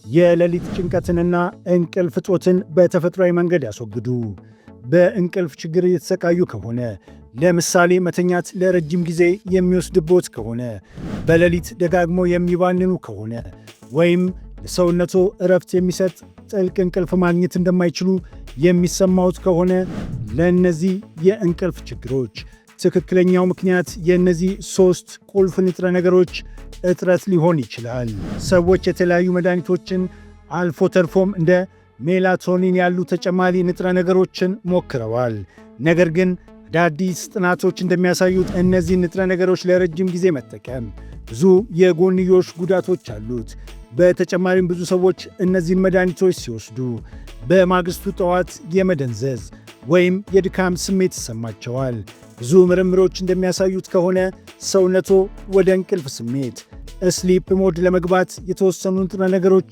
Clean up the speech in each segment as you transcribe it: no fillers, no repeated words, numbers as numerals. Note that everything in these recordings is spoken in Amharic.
የሌሊት ጭንቀትንና እንቅልፍ እጦትን በተፈጥሯዊ መንገድ ያስወግዱ። በእንቅልፍ ችግር እየተሰቃዩ ከሆነ፣ ለምሳሌ መተኛት ለረጅም ጊዜ የሚወስድቦት ከሆነ፣ በሌሊት ደጋግሞ የሚባንኑ ከሆነ ወይም ለሰውነቶ እረፍት የሚሰጥ ጥልቅ እንቅልፍ ማግኘት እንደማይችሉ የሚሰማዎት ከሆነ፣ ለእነዚህ የእንቅልፍ ችግሮች ትክክለኛው ምክንያት የእነዚህ ሦስት ቁልፍ ንጥረ ነገሮች እጥረት ሊሆን ይችላል። ሰዎች የተለያዩ መድኃኒቶችን፣ አልፎ ተርፎም እንደ ሜላቶኒን ያሉ ተጨማሪ ንጥረ ነገሮችን ሞክረዋል። ነገር ግን አዳዲስ ጥናቶች እንደሚያሳዩት እነዚህ ንጥረ ነገሮች ለረጅም ጊዜ መጠቀም ብዙ የጎንዮሽ ጉዳቶች አሉት። በተጨማሪም ብዙ ሰዎች እነዚህን መድኃኒቶች ሲወስዱ በማግስቱ ጠዋት የመደንዘዝ ወይም የድካም ስሜት ይሰማቸዋል። ብዙ ምርምሮች እንደሚያሳዩት ከሆነ ሰውነቶ ወደ እንቅልፍ ስሜት sleep mode ለመግባት የተወሰኑ ንጥረ ነገሮች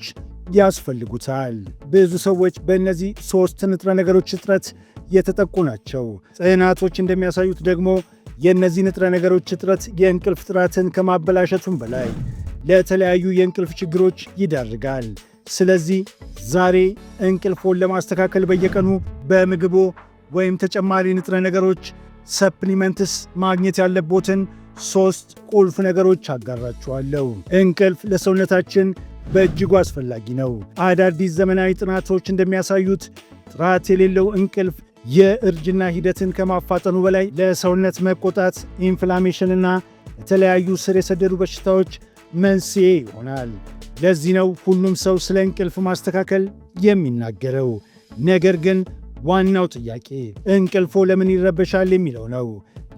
ያስፈልጉታል። ብዙ ሰዎች በእነዚህ ሦስት ንጥረ ነገሮች እጥረት የተጠቁ ናቸው። ጥናቶች እንደሚያሳዩት ደግሞ የእነዚህ ንጥረ ነገሮች እጥረት የእንቅልፍ ጥራትን ከማበላሸቱም በላይ ለተለያዩ የእንቅልፍ ችግሮች ይዳርጋል። ስለዚህ ዛሬ እንቅልፎን ለማስተካከል በየቀኑ በምግቦ ወይም ተጨማሪ ንጥረ ነገሮች supplements ማግኘት ያለቦትን ሦስት ቁልፍ ነገሮች አጋራችኋለሁ። እንቅልፍ ለሰውነታችን በእጅጉ አስፈላጊ ነው። አዳዲስ ዘመናዊ ጥናቶች እንደሚያሳዩት ጥራት የሌለው እንቅልፍ የእርጅና ሂደትን ከማፋጠኑ በላይ ለሰውነት መቆጣት፣ inflammation ና ለተለያዩ ስር የሰደዱ በሽታዎች መንስኤ ይሆናል። ለዚህ ነው ሁሉም ሰው ስለ እንቅልፍ ማስተካከል የሚናገረው። ነገር ግን ዋናው ጥያቄ እንቅልፎ ለምን ይረበሻል የሚለው ነው።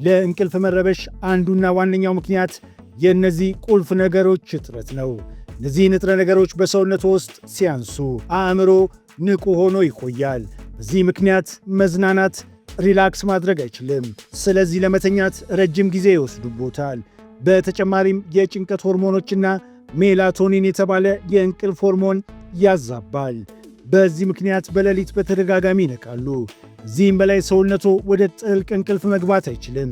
ለእንቅልፍ መረበሽ አንዱና ዋነኛው ምክንያት የእነዚህ ቁልፍ ነገሮች እጥረት ነው። እነዚህ ንጥረ ነገሮች በሰውነት ውስጥ ሲያንሱ አእምሮ ንቁ ሆኖ ይቆያል። በዚህ ምክንያት መዝናናት፣ relax ማድረግ አይችልም። ስለዚህ ለመተኛት ረጅም ጊዜ ይወስዱቦታል። በተጨማሪም የጭንቀት ሆርሞኖችና ሜላቶኒን የተባለ የእንቅልፍ ሆርሞን ያዛባል። በዚህ ምክንያት በሌሊት በተደጋጋሚ ይነቃሉ። ከዚህም በላይ ሰውነቶ ወደ ጥልቅ እንቅልፍ መግባት አይችልም።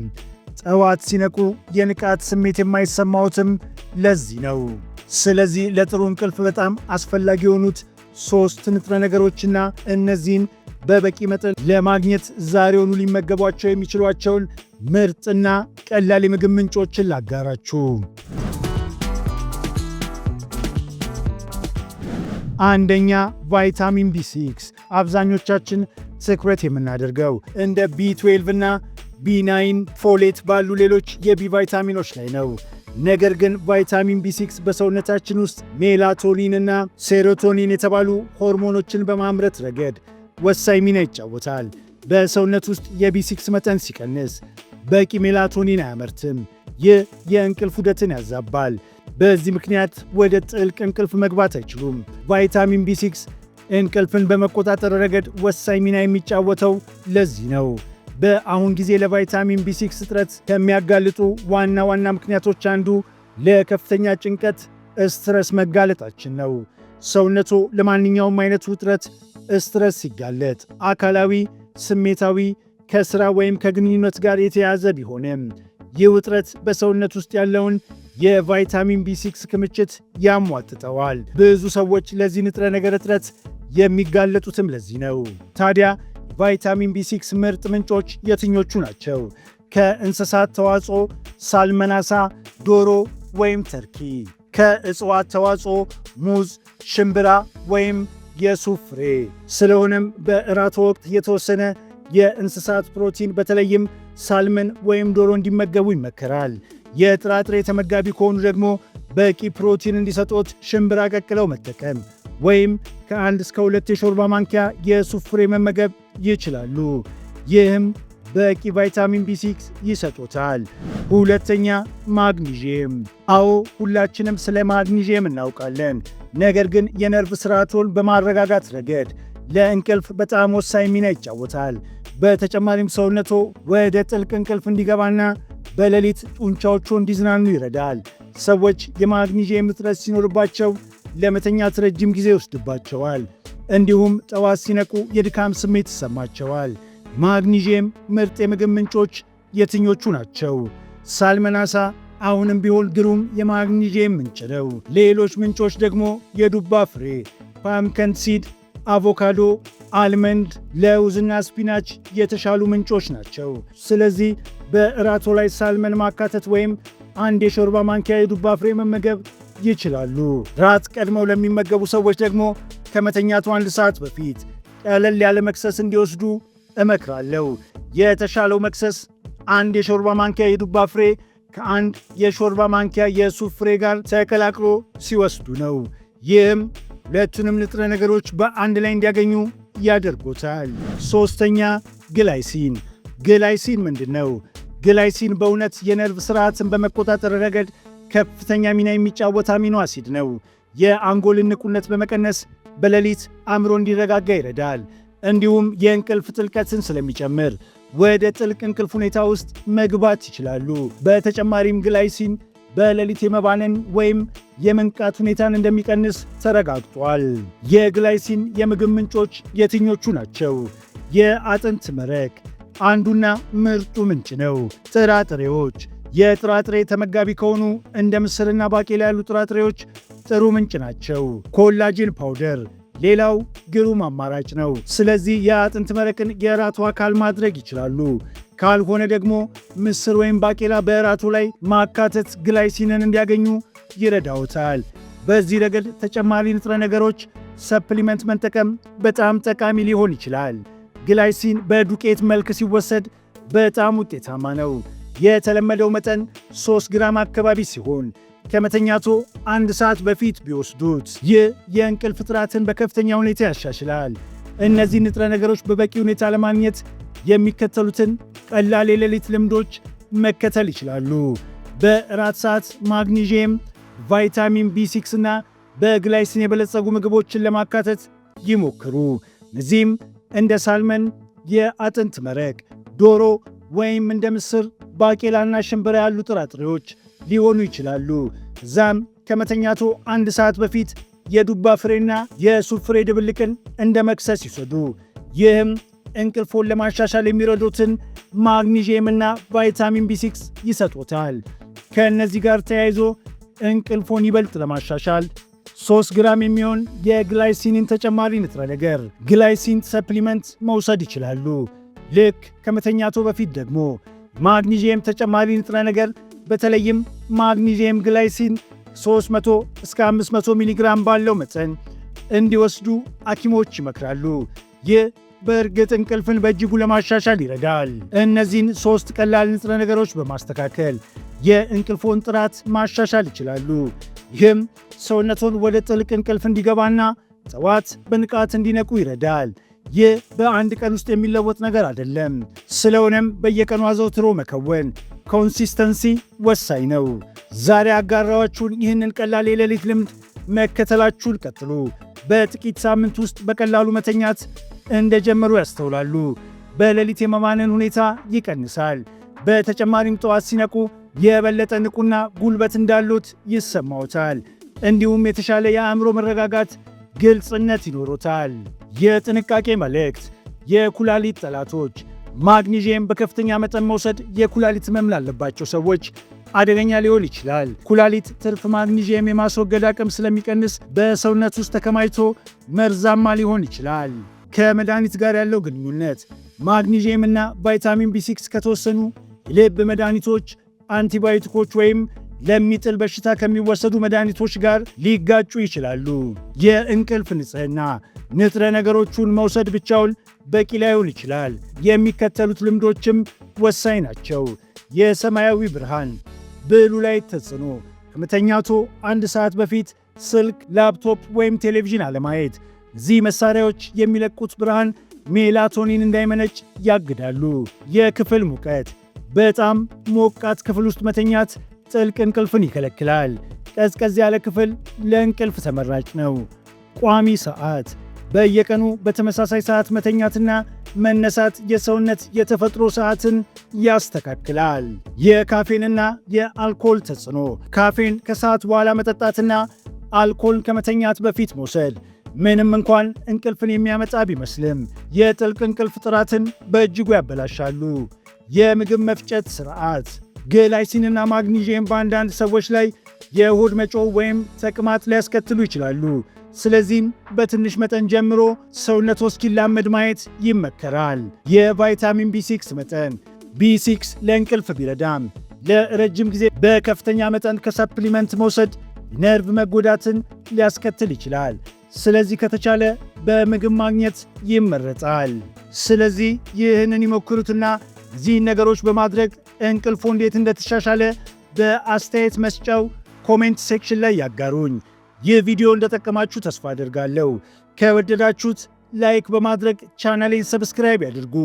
ጠዋት ሲነቁ የንቃት ስሜት የማይሰማዎትም ለዚህ ነው። ስለዚህ ለጥሩ እንቅልፍ በጣም አስፈላጊ የሆኑት ሦስት ንጥረ ነገሮችና እነዚህን በበቂ መጠን ለማግኘት ዛሬውኑ ሊመገቧቸው የሚችሏቸውን ምርጥና ቀላል የምግብ ምንጮችን ላጋራችሁ። አንደኛ፣ ቫይታሚን B6። አብዛኞቻችን ትኩረት የምናደርገው እንደ B12 እና B9፣ folate ባሉ ሌሎች የ B ቫይታሚኖች ላይ ነው። ነገር ግን ቫይታሚን B6 በሰውነታችን ውስጥ ሜላቶኒን እና serotonin የተባሉ ሆርሞኖችን በማምረት ረገድ ወሳኝ ሚና ይጫወታል። በሰውነት ውስጥ የ B6 መጠን ሲቀንስ በቂ ሜላቶኒን አያመርትም። ይህ የእንቅልፍ ዑደትን ያዛባል። በዚህ ምክንያት ወደ ጥልቅ እንቅልፍ መግባት አይችሉም። ቫይታሚን B6 እንቅልፍን በመቆጣጠር ረገድ ወሳኝ ሚና የሚጫወተው ለዚህ ነው። በአሁን ጊዜ ለቫይታሚን B6 እጥረት ከሚያጋልጡ ዋና ዋና ምክንያቶች አንዱ ለከፍተኛ ጭንቀት stress መጋለጣችን ነው። ሰውነቱ ለማንኛውም አይነት ውጥረት stress ሲጋለጥ አካላዊ፣ ስሜታዊ፣ ከሥራ ወይም ከግንኙነት ጋር የተያያዘ ቢሆንም ይህ ውጥረት በሰውነት ውስጥ ያለውን የቫይታሚን B6 ክምችት ያሟጥጠዋል። ብዙ ሰዎች ለዚህ ንጥረ ነገር እጥረት የሚጋለጡትም ለዚህ ነው። ታዲያ ቫይታሚን B6 ምርጥ ምንጮች የትኞቹ ናቸው? ከእንስሳት ተዋጽኦ salmon አሳ፣ ዶሮ ወይም ተርኪ። ከእጽዋት ተዋጽኦ ሙዝ፣ ሽምብራ ወይም የሱፍ ፍሬ። ስለሆነም በእራት ወቅት የተወሰነ የእንስሳት ፕሮቲን፣ በተለይም salmon ወይም ዶሮ እንዲመገቡ ይመከራል። የጥራጥሬ ተመጋቢ ከሆኑ ደግሞ በቂ ፕሮቲን እንዲሰጦት ሽምብራ ቀቅለው መጠቀም ወይም ከ1 እስከ 2 የሾርባ ማንኪያ የሱፍ ፍሬ መመገብ ይችላሉ። ይህም በቂ ቫይታሚን B6 ይሰጦታል። ሁለተኛ፣ ማግኒዥየም። አዎ፣ ሁላችንም ስለ ማግኒዥየም እናውቃለን። ነገር ግን የነርቭ ስርዓቱን በማረጋጋት ረገድ ለእንቅልፍ በጣም ወሳኝ ሚና ይጫወታል። በተጨማሪም ሰውነቶ ወደ ጥልቅ እንቅልፍ እንዲገባና በሌሊት ጡንቻዎቹ እንዲዝናኑ ይረዳል። ሰዎች የማግኒዥየም እጥረት ሲኖርባቸው ለመተኛት ረጅም ጊዜ ይወስድባቸዋል። እንዲሁም ጠዋት ሲነቁ የድካም ስሜት ይሰማቸዋል። ማግኒዥየም ምርጥ የምግብ ምንጮች የትኞቹ ናቸው? Salmon አሳ፣ አሁንም ቢሆን ግሩም የማግኒዥየም ምንጭ ነው። ሌሎች ምንጮች ደግሞ የዱባ ፍሬ፣ pumpkin seed፣ አቮካዶ፣ almond፣ ለውዝና spinach የተሻሉ ምንጮች ናቸው። ስለዚህ በእራቶ ላይ salmon ማካተት ወይም አንድ የሾርባ ማንኪያ የዱባ ፍሬ መመገብ ይችላሉ። ራት ቀድመው ለሚመገቡ ሰዎች ደግሞ ከመተኛቱ አንድ ሰዓት በፊት ቀለል ያለ መክሰስ እንዲወስዱ እመክራለሁ። የተሻለው መክሰስ አንድ የሾርባ ማንኪያ የዱባ ፍሬ ከአንድ የሾርባ ማንኪያ የሱፍ ፍሬ ጋር ተቀላቅሎ ሲወስዱ ነው። ይህም ሁለቱንም ንጥረ ነገሮች በአንድ ላይ እንዲያገኙ ያደርጎታል። ሶስተኛ፣ glycine። Glycine ምንድን ነው? Glycine በእውነት የነርቭ ስርዓትን በመቆጣጠር ረገድ ከፍተኛ ሚና የሚጫወት amino acid ነው። የአንጎልን ንቁነት በመቀነስ በሌሊት አእምሮ እንዲረጋጋ ይረዳል። እንዲሁም የእንቅልፍ ጥልቀትን ስለሚጨምር ወደ ጥልቅ እንቅልፍ ሁኔታ ውስጥ መግባት ይችላሉ። በተጨማሪም glycine በሌሊት የመባነን ወይም የመንቃት ሁኔታን እንደሚቀንስ ተረጋግጧል። የ glycine የምግብ ምንጮች የትኞቹ ናቸው? የአጥንት መረቅ አንዱና ምርጡ ምንጭ ነው። ጥራጥሬዎች፣ የጥራጥሬ ተመጋቢ ከሆኑ እንደ ምስርና ባቄላ ያሉ ጥራጥሬዎች ጥሩ ምንጭ ናቸው። Collagen powder ሌላው ግሩም አማራጭ ነው። ስለዚህ የአጥንት መረቅን የእራቱ አካል ማድረግ ይችላሉ። ካልሆነ ደግሞ ምስር ወይም ባቄላ በእራቱ ላይ ማካተት glycine ን እንዲያገኙ ይረዳውታል። በዚህ ረገድ ተጨማሪ ንጥረ ነገሮች supplement መጠቀም በጣም ጠቃሚ ሊሆን ይችላል። Glycine በዱቄት መልክ ሲወሰድ በጣም ውጤታማ ነው። የተለመደው መጠን 3 ግራም አካባቢ ሲሆን ከመተኛቶ አንድ ሰዓት በፊት ቢወስዱት ይህ የእንቅልፍ ጥራትን በከፍተኛ ሁኔታ ያሻሽላል። እነዚህ ንጥረ ነገሮች በበቂ ሁኔታ ለማግኘት የሚከተሉትን ቀላል የሌሊት ልምዶች መከተል ይችላሉ። በእራት ሰዓት ማግኒዥየም፣ ቫይታሚን B6 እና በ glycine የበለጸጉ ምግቦችን ለማካተት ይሞክሩ። እነዚህም እንደ salmon፣ የአጥንት መረቅ፣ ዶሮ ወይም እንደ ምስር፣ ባቄላና ሽምብራ ያሉ ጥራጥሬዎች ሊሆኑ ይችላሉ። እዛም ከመተኛቶ አንድ ሰዓት በፊት የዱባ ፍሬና የሱፍ ፍሬ ድብልቅን እንደ መክሰስ ይውሰዱ። ይህም እንቅልፎን ለማሻሻል የሚረዱትን ማግኒዥየምና ቫይታሚን B6 ይሰጦታል። ከእነዚህ ጋር ተያይዞ እንቅልፎን ይበልጥ ለማሻሻል 3 ግራም የሚሆን የ glycine ን ተጨማሪ ንጥረ ነገር glycine supplement መውሰድ ይችላሉ። ልክ ከመተኛቶ በፊት ደግሞ ማግኒዥየም ተጨማሪ ንጥረ ነገር በተለይም magnesium glycine 300 እስከ 500 ሚሊግራም ባለው መጠን እንዲወስዱ ሐኪሞች ይመክራሉ። ይህ በእርግጥ እንቅልፍን በእጅጉ ለማሻሻል ይረዳል። እነዚህን ሦስት ቀላል ንጥረ ነገሮች በማስተካከል የእንቅልፎን ጥራት ማሻሻል ይችላሉ። ይህም ሰውነቶን ወደ ጥልቅ እንቅልፍ እንዲገባና ጠዋት በንቃት እንዲነቁ ይረዳል። ይህ በአንድ ቀን ውስጥ የሚለወጥ ነገር አይደለም። ስለሆነም በየቀኑ አዘውትሮ መከወን consistency ወሳኝ ነው። ዛሬ ያጋራኋችሁን ይህንን ቀላል የሌሊት ልምድ መከተላችሁን ቀጥሉ። በጥቂት ሳምንት ውስጥ በቀላሉ መተኛት እንደጀመሩ ያስተውላሉ። በሌሊት የመባነን ሁኔታ ይቀንሳል። በተጨማሪም ጠዋት ሲነቁ የበለጠ ንቁና ጉልበት እንዳሉት ይሰማዎታል። እንዲሁም የተሻለ የአእምሮ መረጋጋት፣ ግልጽነት ይኖሮታል። የጥንቃቄ መልእክት፣ የኩላሊት ጠላቶች። ማግኒዥየም በከፍተኛ መጠን መውሰድ የኩላሊት ህመም ላለባቸው ሰዎች አደገኛ ሊሆን ይችላል። ኩላሊት ትርፍ ማግኒዥየም የማስወገድ አቅም ስለሚቀንስ በሰውነት ውስጥ ተከማችቶ መርዛማ ሊሆን ይችላል። ከመድኃኒት ጋር ያለው ግንኙነት፣ ማግኒዥየም እና ቫይታሚን B6 ከተወሰኑ የልብ መድኃኒቶች፣ አንቲባዮቲኮች ወይም ለሚጥል በሽታ ከሚወሰዱ መድኃኒቶች ጋር ሊጋጩ ይችላሉ። የእንቅልፍ ንጽህና፣ ንጥረ ነገሮቹን መውሰድ ብቻውን በቂ ላይሆን ይችላል። የሚከተሉት ልምዶችም ወሳኝ ናቸው። የሰማያዊ ብርሃን blue light ተጽዕኖ፣ ከመተኛቶ አንድ ሰዓት በፊት ስልክ፣ ላፕቶፕ ወይም ቴሌቪዥን አለማየት። እዚህ መሳሪያዎች የሚለቁት ብርሃን ሜላቶኒን እንዳይመነጭ ያግዳሉ። የክፍል ሙቀት፣ በጣም ሞቃት ክፍል ውስጥ መተኛት ጥልቅ እንቅልፍን ይከለክላል። ቀዝቀዝ ያለ ክፍል ለእንቅልፍ ተመራጭ ነው። ቋሚ ሰዓት፣ በየቀኑ በተመሳሳይ ሰዓት መተኛትና መነሳት የሰውነት የተፈጥሮ ሰዓትን ያስተካክላል። የካፌንና የአልኮል ተጽዕኖ፣ ካፌን ከሰዓት በኋላ መጠጣትና አልኮል ከመተኛት በፊት መውሰድ ምንም እንኳን እንቅልፍን የሚያመጣ ቢመስልም የጥልቅ እንቅልፍ ጥራትን በእጅጉ ያበላሻሉ። የምግብ መፍጨት ስርዓት፣ Glycine ና ማግኒዥየም በአንዳንድ ሰዎች ላይ የሆድ መጮህ ወይም ተቅማጥ ሊያስከትሉ ይችላሉ። ስለዚህም በትንሽ መጠን ጀምሮ ሰውነቶ እስኪላመድ ማየት ይመከራል። የቫይታሚን B6 መጠን። B6 ለእንቅልፍ ቢረዳም ለረጅም ጊዜ በከፍተኛ መጠን ከ supplement መውሰድ ነርቭ መጎዳትን ሊያስከትል ይችላል። ስለዚህ ከተቻለ በምግብ ማግኘት ይመረጣል። ስለዚህ ይህንን ይሞክሩትና እዚህን ነገሮች በማድረግ እንቅልፎ እንዴት እንደተሻሻለ በአስተያየት መስጫው comment section ላይ ያጋሩኝ። ይህ ቪዲዮ እንደጠቀማችሁ ተስፋ አደርጋለሁ። ከወደዳችሁት like በማድረግ ቻናሌን subscribe ያድርጉ።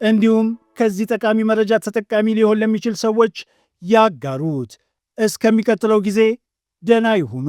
እንዲሁም ከዚህ ጠቃሚ መረጃ ተጠቃሚ ሊሆን ለሚችል ሰዎች ያጋሩት። እስከሚቀጥለው ጊዜ ደህና ይሁኑ።